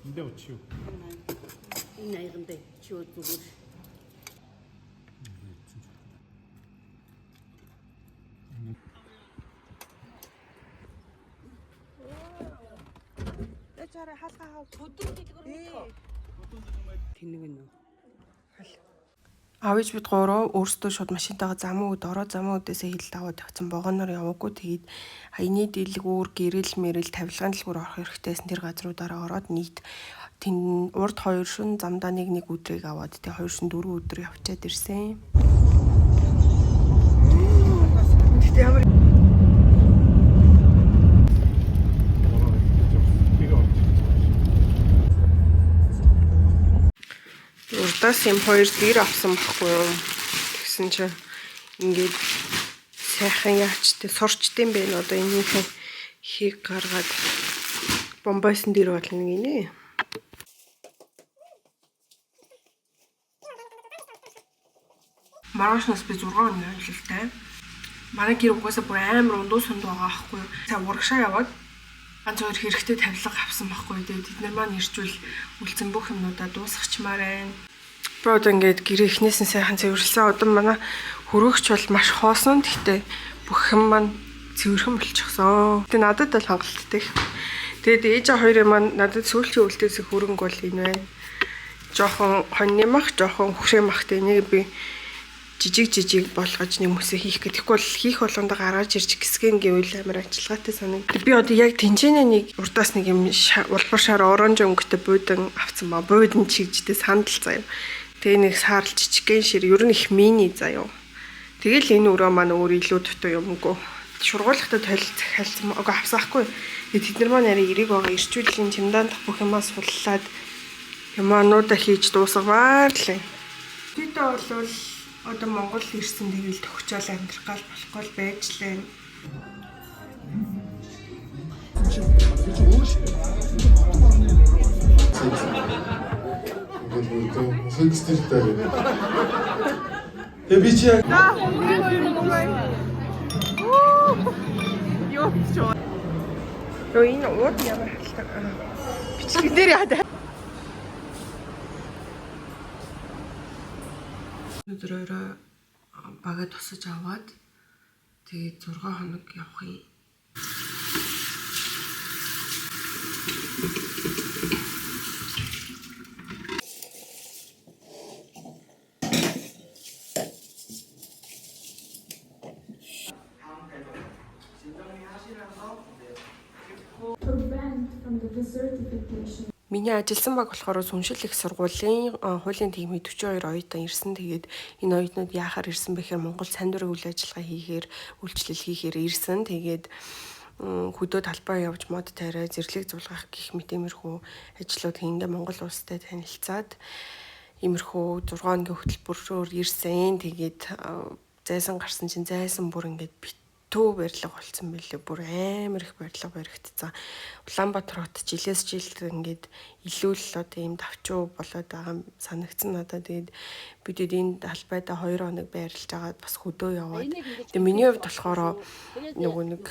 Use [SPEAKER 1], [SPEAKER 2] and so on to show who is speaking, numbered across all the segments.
[SPEAKER 1] Эндээ очих юу?
[SPEAKER 2] Энэ аягандаа чи юу зүгээр. Тэнэг нөө.
[SPEAKER 3] Аав ээж бид гурав өөрсдөө шууд машинтайгаа замун үд ороо замун үдээсээ хилд аваад явцсан вагоноор яваагүй. Тэгээд хаяны дэлгүүр, гэрэл мэрэл тавилгын дэлгүүр орох хэрэгтэйсэн тэр газруудаараа ороод нийт тэн урд хоёр шөн замдаа нэг нэг өдрийг аваад тэг хоёр шөн дөрвөн өдөр явчаад ирсэн. Тэгтээ ямар
[SPEAKER 1] Тэгээ орж.
[SPEAKER 3] Урдаас юм хоёр дэр авсан байхгүй юу? Тэгсэн чинь ингээд сайхан яачтай сурчдсан байх одоо энийхэн хийг гаргаад бомбойсон дэр болно гинэ. Маргаашнаас би 6 хоногийн ажилтай. Манай гэр угаасаа бүр амар ундуу сундуу байгаа байхгүй юу? Сайн урагшаа яваад ганц хоёр хэрэгтэй тавилга авсан байхгүй юу? Тэгээд тэд нар маань ирчвэл үлдсэн бүх юмнуудаа дуусгачмаар байна. Би одоо ингээд гэрээ эхнээс нь сайхан цэвэрлсэн. Одоо манай хөрөөгч бол маш хоосон. Гэхдээ бүх юм маань цэвэрхэн болчихсон. Тэгээ надад бол хангалттай. Тэгээд ээж хоёрын маань надад сүүлчийн үлдээсэн хөрөнгө бол энэ байна. Жохон хоньны мах, жохон хөшөө махтай энийг би жижиг жижиг болгож нэг мөсөө хийх гэх. Тэгэхгүй бол хийх болгондоо гаргаж ирж гисгэн гэвэл амар ажиллагаатай санагдав. Би одоо яг тэнцэнэ нэг урдаас нэг юм улбар шар оранж өнгөтэй буудан авцсан ба. Буудан чигжтэй сандал заяа. Тэгээ нэг саарл жижигхэн шир ер нь их мини заяа. Тэгэл энэ өрөө маань өөр илүү дутуу юмгүй. Шургуулгатай толь захиалсан уг авсаахгүй. Тэгээ тэд нар маань арай эрэг байгаа ирчүүлийн чемдан дах бүх юмаа суллаад юмануудаа хийж дуусгавар л. Тэд бол одоо Монгол ирсэн тэгэл төгчөөл амьдрах гал болохгүй л байж лээ.
[SPEAKER 4] 이건 뭐또 생스틸 때.
[SPEAKER 5] Тэгээ би чи яг
[SPEAKER 3] Йоо энэ ууд ямар халтай. Бичлэг дээр яа та. Өнөөдөр орой бага тусаж аваад тэгээд 6 хоног явах юм.
[SPEAKER 6] Prevent from the desertification.
[SPEAKER 3] Миний ажилласан баг болохоор Сүншил их сургуулийн хуулийн нийгмийн 42 оюутан ирсэн. Тэгээд энэ оюутнууд яахаар ирсэн бэ гэхээр Монгол сайн дурын үйл ажиллагаа хийхээр, үйлчлэл хийхээр ирсэн. Тэгээд хөдөө талбай явж мод тариа, зэрлэг зулгах гэх мэт иймэрхүү ажлууд хийнгээ Монгол улстай танилцаад иймэрхүү 6 хоногийн хөтөлбөрөөр ирсэн. Тэгээд зайсан гарсан чинь зайсан бүр ингээд битүү барилга болсон мэлээ. Бүр амар их барилга баригдсан. Улаанбаатар хот жилээс жилд ингээд илүү л одоо ийм давчуу болоод байгаа юм санагдсан надад. Тэгээд бид энэ талбайдаа 2 хоног байрлаж агаад бас хөдөө яваад. Тэгээд миний хувьд болохоор нөгөө нэг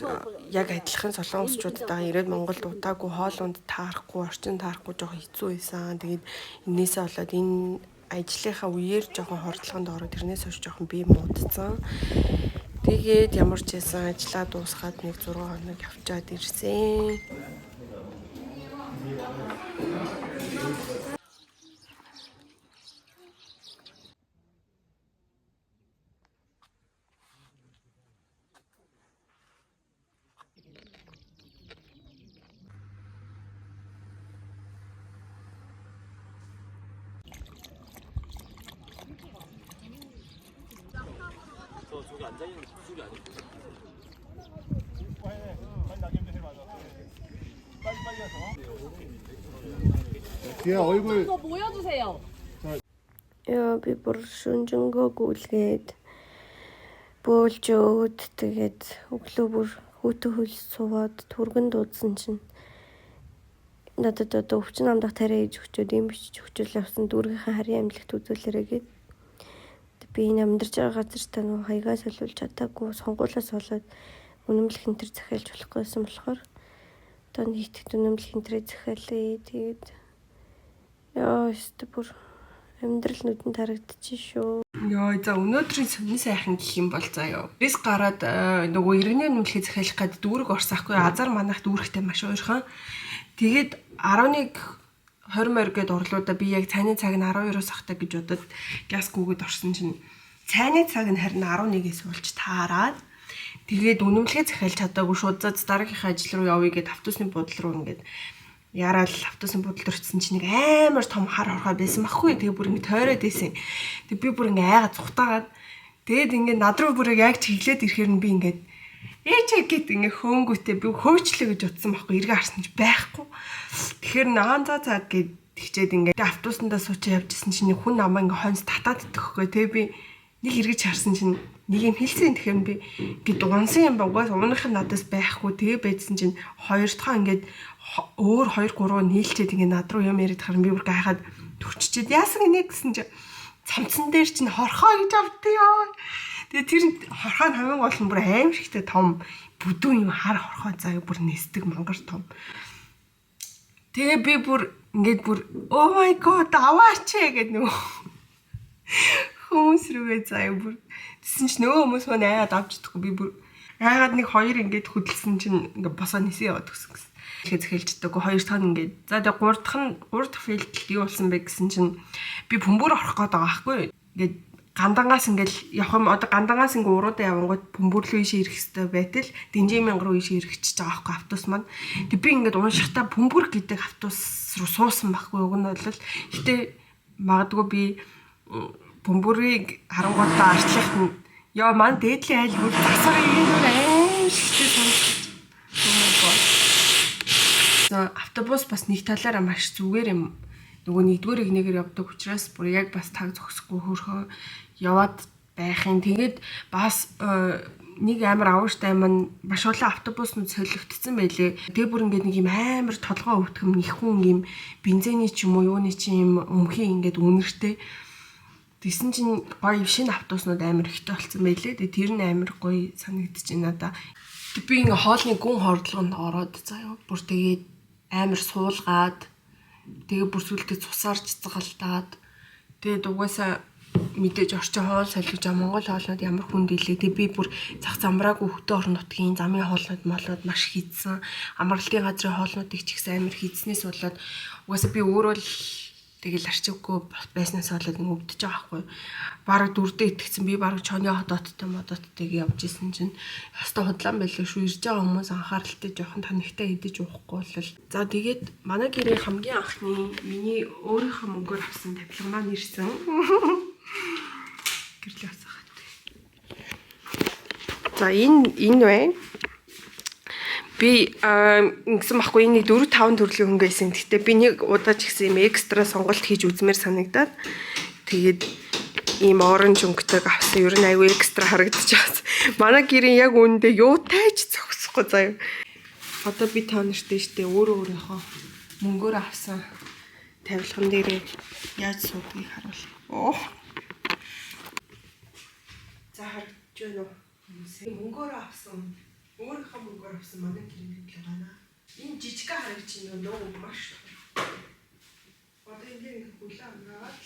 [SPEAKER 3] яг адилхан солонгосчуудтайгаа ирээд Монголд удаагүй хоол унд таарахгүй, орчин таарахгүй жоохон хэцүү байсан. Тэгээд энээсээ болоод энэ ажлынхаа үеэр жоохон хордлогонд ороод тэрнээс хойш жоохон бие муудсан. Тэгээд ямар ч байсан ажлаа дуусгаад нэг 6 хоног явчаад ирсэн.
[SPEAKER 4] 뒤에 얼굴
[SPEAKER 2] 모여주세요.
[SPEAKER 3] Яа би бүр шүнжэнгөө гүйлгээд бөөлж өөд тэгээд өглөө бүр хүүтэн хөл суугаад түргэн дуудсан чинь надад одоо өвчин амдах тариа хийж өгчөөд юм бичиж өгчөөл явсан дүүргийнхээ харийн амжилт үзүүлээрэй гээд би энэ амьдарч байгаа газар та нөгөө хаягаа солиулж чадаагүй сонгуулиас болоод үнэмлэх энэ төр захиалж болохгүйсэн болохоор одоо нийтэд үнэмлэх энэ төрөө захиалъя. Тэгээд
[SPEAKER 1] Яа, өстө бүр амьдрал нүдэнд харагдчих шүү.
[SPEAKER 3] Йоо, за өнөөдрийн сонин сайхан гэх юм бол заяа. Рис гараад нөгөө иргэний үнэмлэхээ захиалах гээд дүүрэг орсон ахгүй. Азар манайх дүүрэгтэй маш ойрхон. Тэгээд 11 20 морь гээд орлуудаа би яг цайны цаг нь 12-оос ахтай гэж бодоод газ гүгэд орсон чинь цайны цаг нь харин 11-ээс болж таарад. Тэгээд үнэмлэхээ захиалж чадаагүй шууд за дараагийнхаа ажил руу явъя гэд автобусны буудлын руу ингээд яраал автобусын буудлын очсон чинь нэг амар том хар хорхой байсан байхгүй. Тэгээ бүр ингэ тойроод байсан. Тэгээ би бүр ингэ айгаа цухтаагаад тэгээд ингэ над руу бүр яг чиглээд ирэхээр нь би ингээд ээжээ гэт ингэ хөөнгүүтээ би хөөчлөө гэж утсан байхгүй. Эргээ харсан чи байхгүй. Тэгэхээр наан за за гэд тэгчээд ингэ автобусандаа суучаа явжсэн чинь нэг хүн намаа ингэ хойноос татаад идэхгүй. Тэгээ би нэг эргэж харсан чинь нэг юм хэлсэн. Тэгэхээр би ингээд унсан юм ба угаас унах юм надаас байхгүй. Тэгээ байжсан чинь хоёр дахь ингээд өөр 2 3 нийлчээд ингээд над руу юм яриад харин би бүр гайхаад төрччээд яасан гинэ гэсэн чинь цамцан дээр чинь хорхоо гэж авдъя. Тэгээ тэр хорхоо нь хамгийн гол нь бүр аимшигтэй том бүдүүн юм хар хорхоо заяа бүр нисдэг мангар том. Тэгээ би бүр ингээд бүр oh my god аваач гэдэг нөгөө хүмүүс рүүгээ заяа бүр тэгсэн чинь нөгөө хүмүүс маань айгаад авч чадахгүй би бүр айгаад нэг хоёр ингээд хөдөлсөн чинь ингээд босоо нисээ яваад өгсөн гэсэн. Тэгэхээр зэхэлж чадаагүй хоёр дахь нь ингээд за тэгээ гурав дахь нь гурав дахь филдэлд юу болсон бэ гэсэн чинь би бөмбөр орох гээд байгаа байхгүй юу. Ингээд гандангаас ингээд явах юм одоо гандангаас ингээд уруудаа явангууд бөмбөр рүү ийшээ ирэх хэвээр байтал динжимэн руу ийшээ ирэх гэж байгаа байхгүй автобус маань. Тэг би ингээд уншихтаа бөмбөр гэдэг автобус руу суусан байхгүй уг нь бол гэтээ магадгүй би бөмбөрийг харангуутаа арчлахт нь ёо ман дээдлийн айл бүр засвар ийм аим шигтэй санагдаж. Oh my god. За автобус бас нэг талаараа маш зүгээр юм. Нөгөө нэгдүгээр игнэгээр явдаг учраас бүр яг бас таг зогсохгүй хөөрхөн яваад байх юм. Тэгээд бас нэг амар авууштай юм нь маш олон автобуснууд солигдсон байлээ. Тэгээ бүр ингээд нэг юм амар толгой өвтгөм нэхүүн юм бензиний ч юм уу юуны ч юм өмхий ингээд үнэртэй. Тэгсэн чинь гоё шинэ автобуснууд амар ихтэй болсон байлээ. Тэгээ тэр нь амар гоё санагдчихэв надаа. Тэг би ингээ хоолны гүн хордлогонд ороод заяа бүр тэгээд амар суулгаад тэгээ бүр сүлдээ цусаар цэцгэлдаад тэгээд угаасаа мэдээж орчин хоол солигж байгаа Монгол хоолнууд ямар хүнд илээ. Тэгээ би бүр зах замраагүй хөтөө орон нутгийн замын хоолнууд молнууд маш хийдсэн. Амралтын газрын хоолнуудыг ч ихсэн амар хийдснээс болоод угаасаа би өөрөө л тэгэл арчиггүй байснаас болоод ингэ өвдөж байгаа байхгүй. Бараг дүрдээ итгэцэн би бараг чоны хотооттой модоттойг явж исэн чинь ёстой худлаан байлаа шүү. Ирж байгаа хүмүүс анхааралтай жоохон танигтай идэж уухгүй бол. За тэгээд манай гэрийн хамгийн анхны миний өөрийнхөө мөнгөөр авсан тавилга маань ирсэн. Гэрлээ асаахад. За энэ байна. Би ингэсэн байхгүй энэ 4 5 төрлийн хөнгө байсан. Гэхдээ би нэг удаа ч гэсэн юм экстра сонголт хийж үзмээр санагдаад тэгээд ийм оранж өнгөтэйг авсан. Ер нь айгүй экстра харагдчихсан. Манай гэрийн яг үүндээ юутай ч зогсохгүй заяа. Одоо би та нартай штэ өөрөө өөрийнхөө мөнгөөр авсан тавилган дээрээ яаж суудгийг харуул. Оо. За харагдаж байна уу? Мөнгөөр авсан өөрийнхөө мөнгөөр авсан манай гэрийн тавилга байна. Энэ жижиг харагдаж байна нөө маш том. Одоо энэ дээр ингээ хүлээ амраад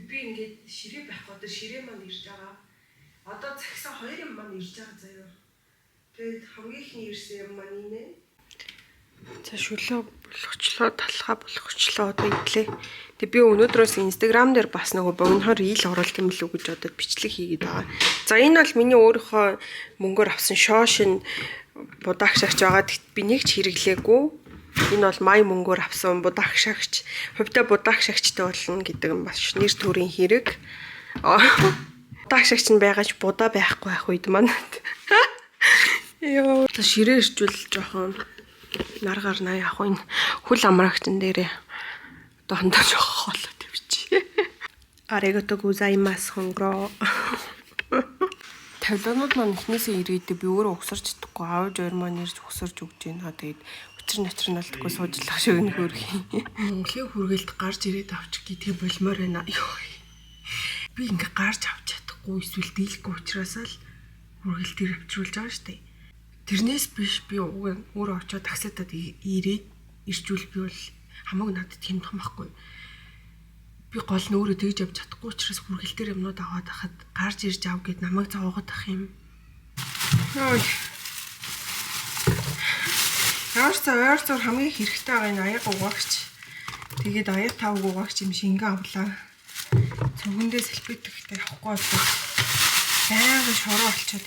[SPEAKER 3] л би ингээд ширээ байхгүй одоо ширээ маань ирж байгаа. Одоо цагсан хоёр юм маань ирж байгаа заяа. Тэгээд хамгийн ихний ирсэн юм маань энэ. За шүлөө болгочлоо, талхаа болгочлоо одоо идлээ. Тэгээ би өнөөдрөөс Instagram дээр бас нөгөө богинохоор reel оруулах юм лүү гэж бодоод бичлэг хийгээд байгаа. За энэ бол миний өөрийнхөө мөнгөөр авсан шоошин будаагшаагч байгаа. Тэгт би нэг ч хэрэглээгүй. Энэ бол май мөнгөөр авсан будаагшаагч. Хувьдаа будаагшаагчтай болно гэдэг нь бас нэр төрийн хэрэг. Будаагшаагч нь байгаач будаа байхгүй байх үед манад. Йоо. Ширээ ирчвэл жоохон нар гарнаа яг энэ хөл амраагчн дээрээ одоо хандаа жоох хоолой тавьчих. Аригато гозаймас хонгро. Тавилганууд маань эхнээсээ ирээдээ би өөрөө угсарч чадахгүй аавж ойр маань ирж угсарч өгч байна. Тэгээд учир нь болдгоо сууж лах шиг нэг хөрх. Монголын хүргэлт гарч ирээд авчих гэдгээ болмоор байна. Би ингээ гарч авч чадахгүй эсвэл дийлэхгүй учраас л хүргэлт ир авчруулж байгаа шүү дээ. Тэрнээс биш би уг нь өөрөө очиод такситад ирээд ирчүүл би бол Хамаагүй надад хямдхан байхгүй. Би гол нь өөрөө тэгж явж чадахгүй учраас хүргэл дээр юмнууд аваад хахад гарч ирж ав гэд намайг зовоогод ах юм. Йой. Ямар ч ойр зур хамгийн хэрэгтэй байгаа энэ аяг угаагч. Тэгээд аяг тавг угаагч юм шингэн авлаа. Цүнхэндээ салфетиктэй авахгүй бол байнга шороо олчоод.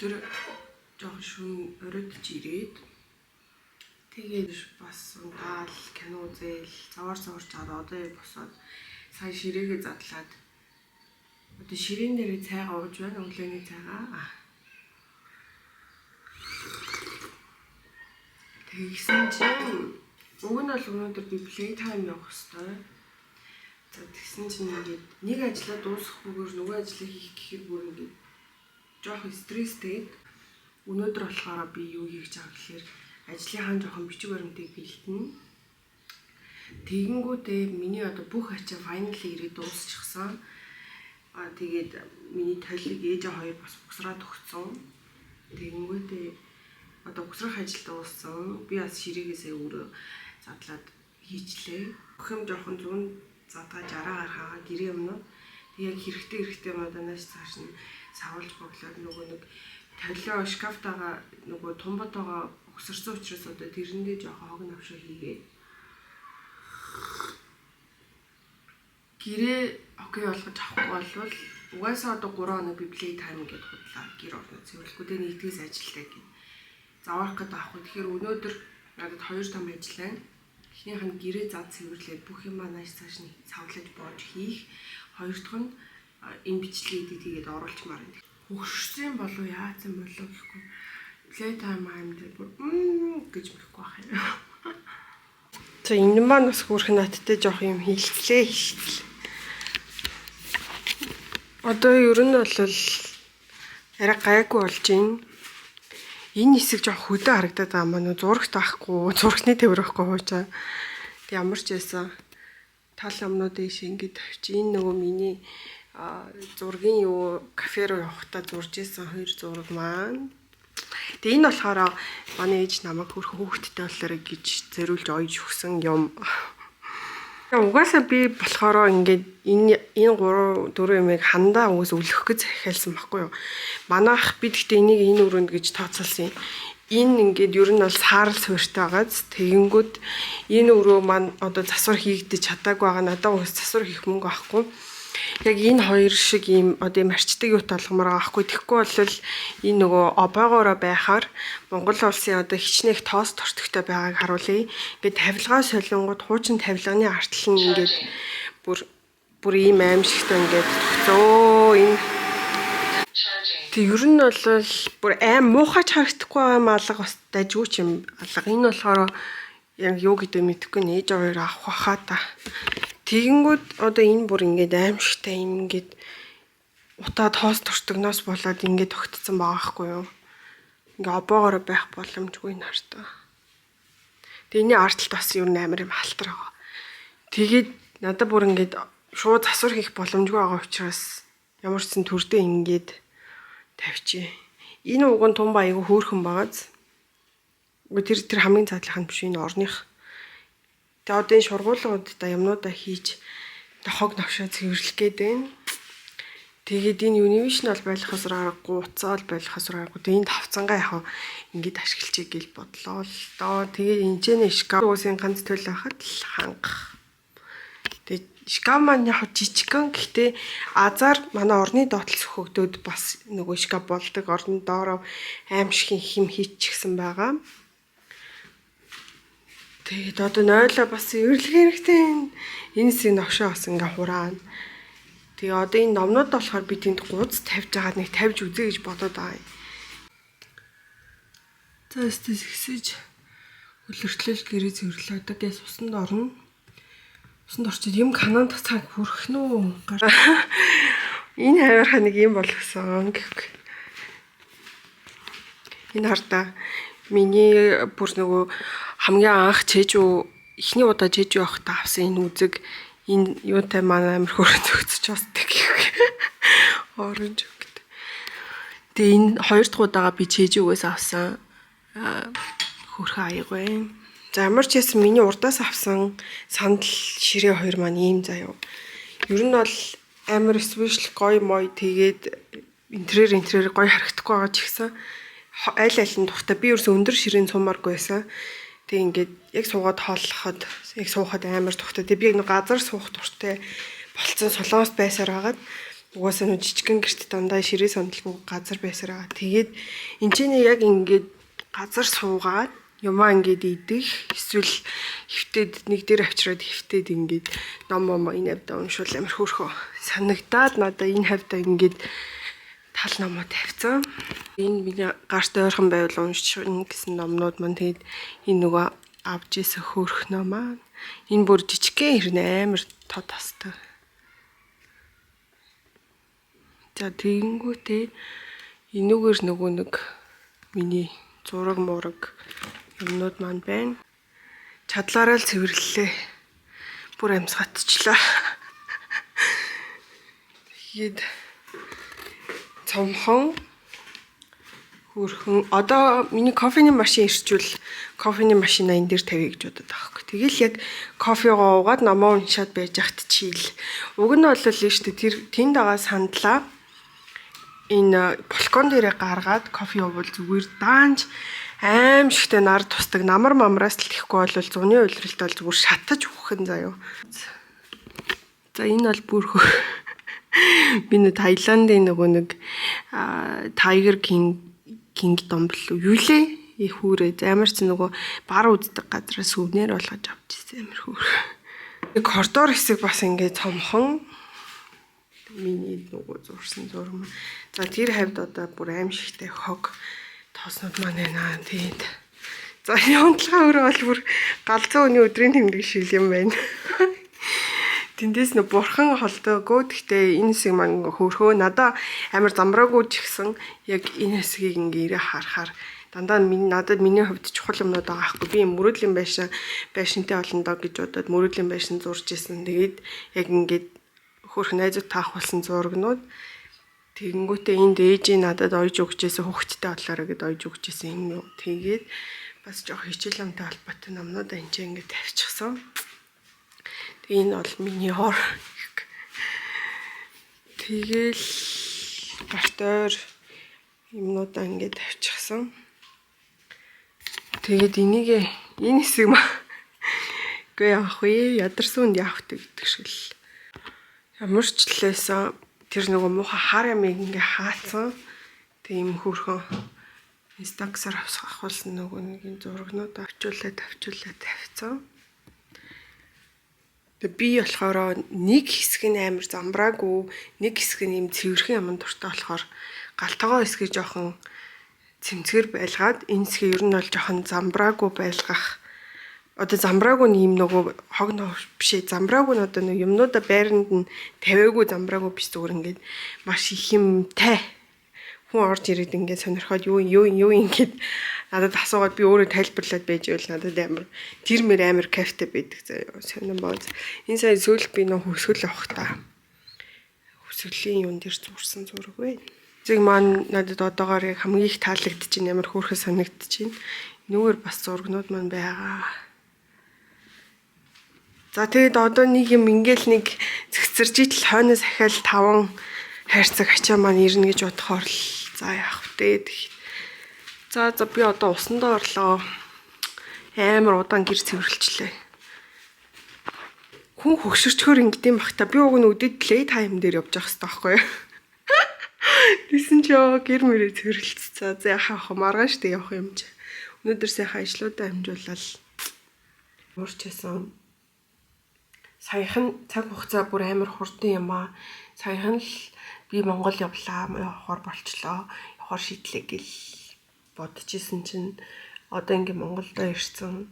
[SPEAKER 3] Өчтөр жоохон шүн оройдож ирээд тэгээд бас унтаал кино үзээл завар заварч аваад одоо яг босоод сая ширээгээ задлаад одоо ширээн дээрээ цайгаа ууж байна, өглөөний цайгаа. Тэгсэн чинь уг нь бол өнөөдөр би play time явах хэвээр. За тэгсэн чинь ингээд нэг ажлаа дуусгахгүйгээр нөгөө ажлыг хийх гэхээр бүр ингээд жоохон стресстэй. Өнөөдөр болохоор би юу хийх гэж байгаа гэхээр ажлынхаа жоохон бичиг баримтыг бэлтэнэ. Тэгэнгүүтээ миний одоо бүх ачаа final ирээд дуусчихсан. Аа тэгээд миний толиг ээжээ хоёр бас угсраад өгсөн. Тэгэнгүүтээ одоо угсрах ажил дууссан. Би бас ширээгээсээ өөрөө задлаад хийчлээ. Бүх юм жоохон зүүн задгаа 60 гархаагаа гэрээ юмнууд. Тэг яг хэрэгтэй хэрэгтэй юмнуудаа нааш цааш нь савлж боглоод нөгөө нэг толио шкафтаага нөгөө тумбатаага угсарсан учраас одоо тэрэндээ жоохон хог навшаа хийгээд гэрээ okay болгож авахгүй болвол угаасаа одоо 3 хоног би play time гэдээ худлаа гэр орно цэвэрлэхгүй тэгээ нэгдгээс ажилтай гэв. Заваарах гэдэг авахгүй. Тэгэхээр өнөөдөр надад 2 том ажил байна. Эхнийх нь гэрээ зад цэвэрлээд бүх юмаа нааш цааш нь савлаж боож хийх. Хоёр дахь нь энэ бичлэгийг тэгээд оруулчмаар байна. Хөгшөрсөн болов яатсан болов гэхгүй. Play time аим дээр бүр гэж мэхгүй байх юм. За энэ маань бас хөөрхөн надтай жоох юм хийлцлээ хийлцлээ. Одоо ер нь бол арай гайгүй болж байна. Энэ хэсэг жоох хөдөө харагдаад байгаа маань зурагт байхгүй, зурагтны тээвэр байхгүй хуучаа. Тэг ямар ч байсан тал амнууд ийш ингэж тавьчих. Энэ нөгөө миний зургийн юу кафе руу явахдаа зурж исэн хоёр зураг маань. Тэгээ энэ болохоор манай ээж намайг хөрх хөөхттэй болоорой гэж зориулж оёж өгсөн юм. Угаасаа би болохоор ингээд энэ 3 4 юмыг хандаа угаас өлөх гэж захиалсан байхгүй юу. Манайх би тэгтээ энийг энэ өрөөнд гэж тооцоолсон юм. Энэ ингээд ер нь бол саарал суурьтай байгааз тэгэнгүүт энэ өрөө маань одоо засвар хийгдэж чадаагүй байгаа, надад угаас засвар хийх мөнгө авахгүй. Яг энэ хоёр шиг ийм одоо ийм арчдаг юут болгомоор байгаа хгүй. Тэгэхгүй бол энэ нөгөө обоогоороо байхаар Монгол улсын одоо хичнээх тоос тортогтой байгааг харуулъя. Ингээд тавилгаа солонгууд хуучин тавилганы артал нь ингээд бүр ийм аимшигтай ингээд тогтцоо. Энэ Тэг ер нь бол бүр аим муухайч харагдахгүй байгаа юм алга бас дажгүй ч юм алга. Энэ болохоор яг юу гэдэг мэдэхгүй нээж хоёр авах баха та. Тэгэнгүүт одоо энэ бүр ингээд аимшигтай юм ингээд утаа тоос тортогноос болоод ингээд тогтцсон байгаа хгүй юу. Ингээ обоогоороо байх боломжгүй нартаа. Тэгээ энэний ард талд бас ер нь амар юм халтар байгаа. Тэгээд надад бүр ингээд шууд засвар хийх боломжгүй байгаа учраас ямар ч сан төрдөө ингээд тавьчих. Энэ уг нь тумба айгүй хөөрхөн байгааз. Үгүй тэр хамгийн цаатлах нь биш, энэ орных. Тэгээ одоо энэ шургуулгуудаа юмнуудаа хийж хог новшоо цэвэрлэх гээд байна. Тэгээд энэ Univision бол байлгахаас аргагүй, утсаа бол байлгахаас аргагүй. Тэгээд энэ тавцангаа яг ингэж ашиглачих гэж бодлоо л доо. Тэгээд энэ ч нэ шкаф уусын ганц төл байхад л хангах. Тэгээд шкаф маань яг жижигхэн, гэхдээ азар манай орны доотлол сөхөгдөөд бас нөгөө шкаф болдог. Орны доороо аимшигын хим хийчихсэн байгаа. Тэгээд одоо нойлоо бас эвэрлэх хэрэгтэй. Энэ хэсгийг новшоо бас ингээ хураана. Тэгээ одоо энэ номнууд болохоор би тэнд гуз тавьж байгаа нэг тавьж үзье гэж бодоод байгаа юм. За өстөс ихсэж үлэртлэл гэрээ цэвэрлээ. Одоо гэс усанд орно. Усанд орчод юм канаанд цаг хүрэх нь үү? Энэ хаваархаа нэг юм болгосон гэхгүй. Энэ хардаа миний бүр нөгөө хамгийн анх Чэжүү эхний удаа Чэжүү явахдаа авсан энэ үзэг энэ юутай манай амир хөөрөн зөгцөж басдаг гэх. Оранж өгд. Тэгээ энэ хоёр дахь удаага би Чэжүүгээс авсан хөөрхөн аяг байна. За ямар ч байсан миний урдаас авсан сандал ширээ хоёр маань ийм заяа. Ер нь бол амар special гоё мой тэгээд интерьер гоё харагдахгүй байгаа ч гэсэн аль аль нь дуртай. Би ерөөсөө өндөр ширээн суумааргүй байсан. Тэг ингээд яг суугаад хооллоход яг суухад амар дуртай. Тэг би яг нэг газар суух дуртай болцсон солонгост байсаар хагаад угаасаа нэг жижигхэн гэрт дандаа ширээ сандалгүй газар байсаар байгаа. Тэгээд энэ ч яг ингээд газар суугаад юмаа ингээд идэх эсвэл хөвтөд нэг дээр авчираад хөвтөд ингээд ном ном энэ хавьдаа уншвал амар хөөрхөө санагдаад надаа энэ хавьдаа ингээд тал номоо тавьсан. Энэ миний гарт ойрхон байвал уншина гэсэн номнууд маань тэгээд энэ нөгөө авч исэн хөөрх ном аа. Энэ бүр жижигхэн хэрнээ амар тод тастай. За тэгэнгүүтээ энүүгээр нөгөө нэг миний зураг мураг юмнууд маань байна. Чадлаараа л цэвэрлэлээ. Бүр амьсгатчлаа. Тэгээд цомхон хөөрхөн одоо миний кофений машин ирчвэл кофений машина энэ дээр тавья гэж бодод байгаа хөөх. Тэгэл яг кофегоо уугаад номоо уншаад байж хат чийл. Уг нь бол л шүү дээ тэр тэнд байгаа сандлаа энэ балкон дээрээ гаргаад кофе уувал зүгээр даанч аимшигтэй нар тусдаг намар мамраас л тэхгүй бол зуны улиралд бол зүгээр шатаж үхэн заяо. За энэ бол бүр хөр. Би нэ Таиландын нөгөө нэг Tiger King Kingdom бэл юу лээ? Их хүүрээ. Амар ч нөгөө бар үздэг газраас өвнөр болгож авч ирсэн амар хөөр. Коридор хэсэг бас ингээд цомхон миний нөгөө зурсан зураг маань. За тэр хавьд одоо бүр аимшигтэй хог тооснууд маань байна. Тэгээд за явдлага өөрөө бол бүр галзуу өний өдрийн тэмдэг шиг юм байна. Тэндээс нэ бурхан холдоогүй. Гэхдээ энэ хэсэг маань хөөрхөө надаа амар замраагүй ч гэсэн яг энэ хэсгийг ингээ ирээ харахаар дандаа миний надад миний хувьд чухал юмнууд байгаа хгүй. Би мөрөөдлийн байшинтай олондоо гэж бодоод мөрөөдлийн байшин зурж исэн. Тэгээд яг ингээд хөөрхөн найзууд таах болсон зурагнууд тэгэнгүүтээ энд ээжийн надад ойж өгчээсэн хүүхэдтэй болоорой гэд ойж өгчээсэн юм юу. Тэгээд бас жоох хичээл амтай холбоотой номнуудаа энэ ч ингээд тавьчихсан. Тэгээ энэ бол миний хор. Тэгэл гарт ойр юмнуудаа ингээд тавьчихсан. Тэгээд энийг энэ хэсэг маа үгүй яах вэ? Ядарсан үнд яах вэ гэдэг шиг л. Ямар ч лээсэн тэр нөгөө муухай хар ямыг ингээ хаацсан. Тийм хөөрхөн Instax-аар авахулсан нөгөө нэг юм зурагнууд авчуулаад тавьсан. Тэгээ би болохоор нэг хэсэг нь амар замбраагүй, нэг хэсэг нь юм цэвэрхэн юм дуртай болохоор галтгоо хэсгийг жоохон цэмцгэр байлгаад энэ хэсгийг ер нь бол жоохон замбраагүй байлгах. Одоо замбраагүй нь юм нөгөө хог нов биш ээ. Замбраагүй нь одоо нэг юмнуудаа байранд нь тавиагүй замбраагүй биш зүгээр ингээд маш их юмтай хүн орж ирээд ингээд сонирхоод юу юу юу ингээд надад асуугаад би өөрөө тайлбарлаад байж байвал надад амар тэр мэр амар кайфтай байдаг заяа. Сонирн бооз. Энэ сая сүүл би нөх хөсгөл авах та. Хөсгөлийн юун дээр зурсан зураг байна. Зэг маань надад одоогоор яг хамгийн их таалагдчихээн, ямар хөөрхөн санагдчихээн. Нүгээр бас зургнууд маань байгаа. За, тэгээд одоо нэг юм ингээл нэг зэгцэрж итл хойноос ахаал таван хайрцаг ачаа маань ирнэ гэж бодохоор л за яах вэ тэг. За, би одоо усандаа орлоо. Амар удаан гэр цэвэрлчлээ. Хүн хөгшөрчхөөр ингэдэм бах та. Би уг нь үдэд play time дээр явж явах хэрэгтэй байхгүй юу? Тэсэн чи ёо гэр мөрөө цэвэрлцээ. За, яхаа ах маргааш тэг явах юм чи. Өнөөдөр сайхан ажлуудаа амжуулаад уурчасан. Саяхан цаг хугацаа бүр амар хурдан юм аа. Саяхан л би Монгол явлаа, явахаар болчлоо, явахаар шийдлээ гэл бодож исэн чинь одоо ингээ Монголдо ирсэн,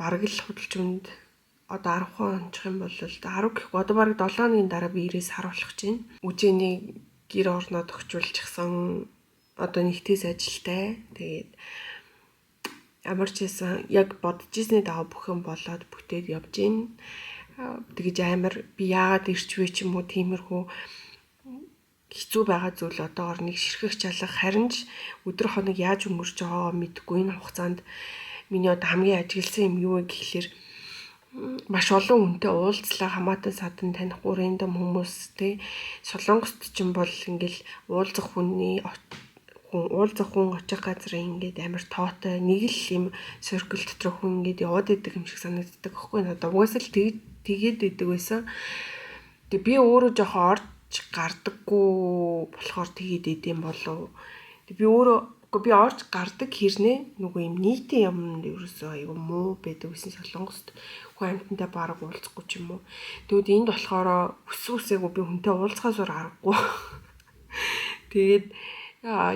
[SPEAKER 3] бараг л худалч хүнд одоо 10 хон ончих юм бол 10 гэхгүй одоо бараг 7 хоногийн дараа би 90 сар болох чинь. Үжээний гэр орноо тохижуулчихсан, одоо нэгтээс ажилтай. Тэгээд ямар ч байсан яг бодож ирсний дагуу бүх юм болоод бүтээд явж гин. Тэгэж амар би яагаад ирч вэ ч юм уу, тиймэрхүү хэцүү байгаа зүйл одоогор нэг ширхэх чалга, харин ч өдөр хоног яаж өнгөрч байгаагаа мэдэхгүй. Энэ хугацаанд миний одоо хамгийн ажигласан юм юу вэ гэхлээр маш олон хүнтэй уулзлаа, хамаатан садан танихгүй random хүмүүс те. Солонгост ч юм бол ингээл уулзах хүний хүн, уулзах хүн, очих газар ингээд амар тоотой, нэг л юм circle дотор хүн ингээд яваад идэг юм шиг санагддаг аахгүй надад. Угаасаа л тэгээд идэг байсан. Тэгээ би өөрөө жоохон орж гардаггүй болохоор тэгээд идэм болов. Тэг би өөрөө, үгүй, би орж гардаг хэрнээ нөгөө юм нийтийн юмд ерөөсөө айгу муу байдаг гэсэн, Солонгост хүн амьтантай бараг уулзахгүй ч юм уу. Тэгвэл энд болохоор хүссэн үсээгүй би хүнтэй уулзахаас өөр аргагүй. Тэгээд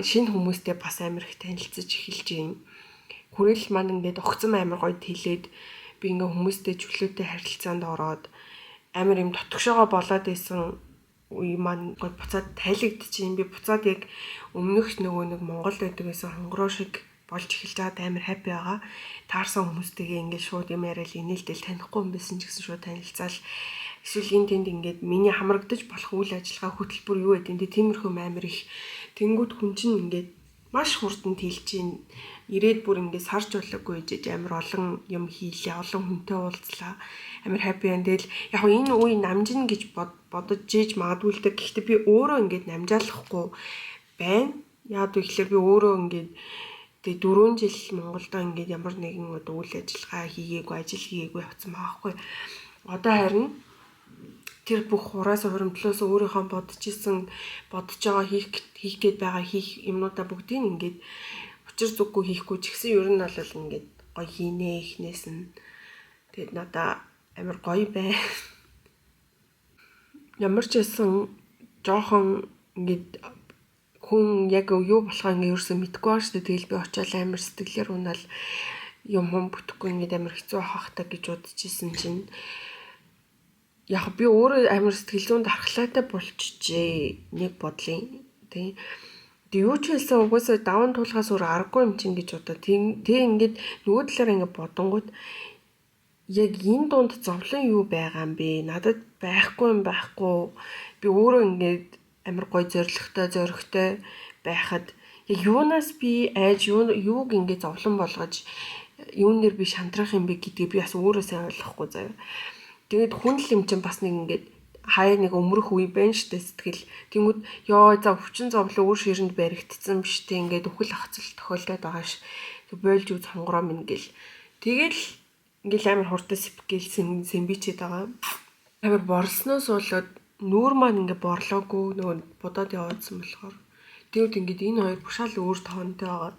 [SPEAKER 3] шинэ хүмүүстэй бас амар их танилцаж эхэлж байна. Хүрээлэл маань ингээд огцом амар гоё тэлээд, би ингээ хүмүүстэй чөлөөтэй харилцаанд ороод амар юм дотгошоогоо болоод исэн үе маань гоё буцаад тайлэгдчихээн. Би буцаад яг өмнөх нөгөө нэг Монгол байдаг байсан хонгороо шиг болж эхэлж байгаад амар happy байгаа. Таарсан хүмүүстэйгээ ингээд шууд юм яриад инээлтэл, танихгүй юм байсан ч гэсэн шууд танилцаал, эсвэл энэ тэнд ингээд миний хамрагдаж болох үйл ажиллагаа, хөтөлбөр юу гэдэг нь тиймэрхүү амар их. Тэнгүүд хүн чинь ингээд маш хурдан тэлж чинь ирээд бүр ингээд сарж болоогүй ижиж амар олон юм хийлээ, олон хүнтэй уулзлаа. Амар happy байна. Тэгэл яг энэ үе намжина гэж бодож жийж магадгүй л дээ. Гэхдээ би өөрөө ингээд намжаалахгүй байна. Яг вэ гэхлээр би өөрөө ингээд тэгээ 4 жил Монголдо ингээд ямар нэгэн одоо үйл ажиллагаа хийгээгүй, ажил хийгээгүй явцсан байгаа байхгүй. Одоо харин тэр бүх хураас хуримтлаас өөрийнхөө бодож исэн, бодож байгаа, хийх хийх гээд байгаа, хийх юмнуудаа бүгдийг ингээд учир зүггүй хийхгүй ч гэсэн ер нь бол ингээд гоё хийнэ эхнээс нь. Тэгээд надаа амар гоё бай. Ямар ч байсан жоохон ингээд хүн яг юу болохоо ингээд ерөөсөө мэдэхгүй байгаа шүү дээ. Тэгэл би очиод амар сэтгэлээр унаал, юм хүм бүтэхгүй, ингээд амар хэцүү авах та гэж бодож исэн чинь яг би өөрөө амар сэтгэл зүйн дархлаатай болчихжээ нэг бодлын тий. Тэг юу ч хэлсэн угаасаа даван туулахаас өөр аргагүй юм чинь гэж бодоо. Тэг ингээд нөгөө талаараа ингээд бодонгууд яг энэ дунд зовлон юу байгаа юм бэ? Надад байхгүй юм байхгүй. Би өөрөө ингээд амар гой зоригтой, зоригтой байхад яг юунаас би айж, юу юуг ингээд зовлон болгож, юун дээр би шантрах юм бэ гэдгийг би бас өөрөө сайн ойлгохгүй заяа. Тэгээд хүн л юм чинь бас нэг ингээд хаяа нэг өмрөх үе байна штэ сэтгэл. Тэнгүүд ёо за өвчин зовлон өөр ширэнд баригдсан биш те, ингээд үхэл ахцал тохиолдоод байгаа ш. Тэг бойлж үз хонгороо минь гэл. Тэгэл ингээл амар хурдан сипгэл сэмбичээд байгаа. Амар борлсноос болоод нүүр маань ингээ борлоогүй, нөгөө будаад яваадсан болохоор. Тэгвэл ингээд энэ хоёр бушаал өөр тоонтой байгаа.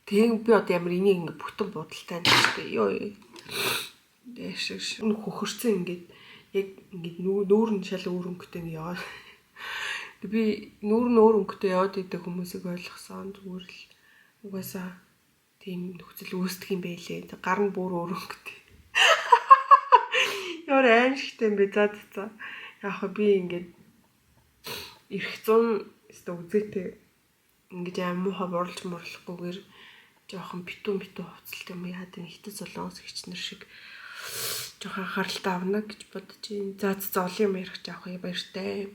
[SPEAKER 3] Тэг би одоо ямар энийг ингээ бүтэн бодолтой юм шүү дээ. Йоо. Дэшиг хөхөрцөн ингээд яг ингээд нүүр нь шал өөр өнгөтэй нэг яваад. Тэг би нүүр нь өөр өнгөтэй яваад идэг хүмүүсийг ойлгосон. Зүгээр л угаасаа тийм нөхцөл үүсдэг юм байлээ. Гар нь бүр өөр өнгөтэй. Ямар аимшигтай юм бэ, за за. Яг би ингээд эрх зун өстө үзээтэй ингэж аим муухай бурлаж мурлахгүйгээр жоохон битүү битүү хувцалт юм яа гэдэг хятад солонгос эгчнэр шиг жоохон анхааралтай авна гэж бодож байна. За за, олон юм ярих жаах юм, баяртай.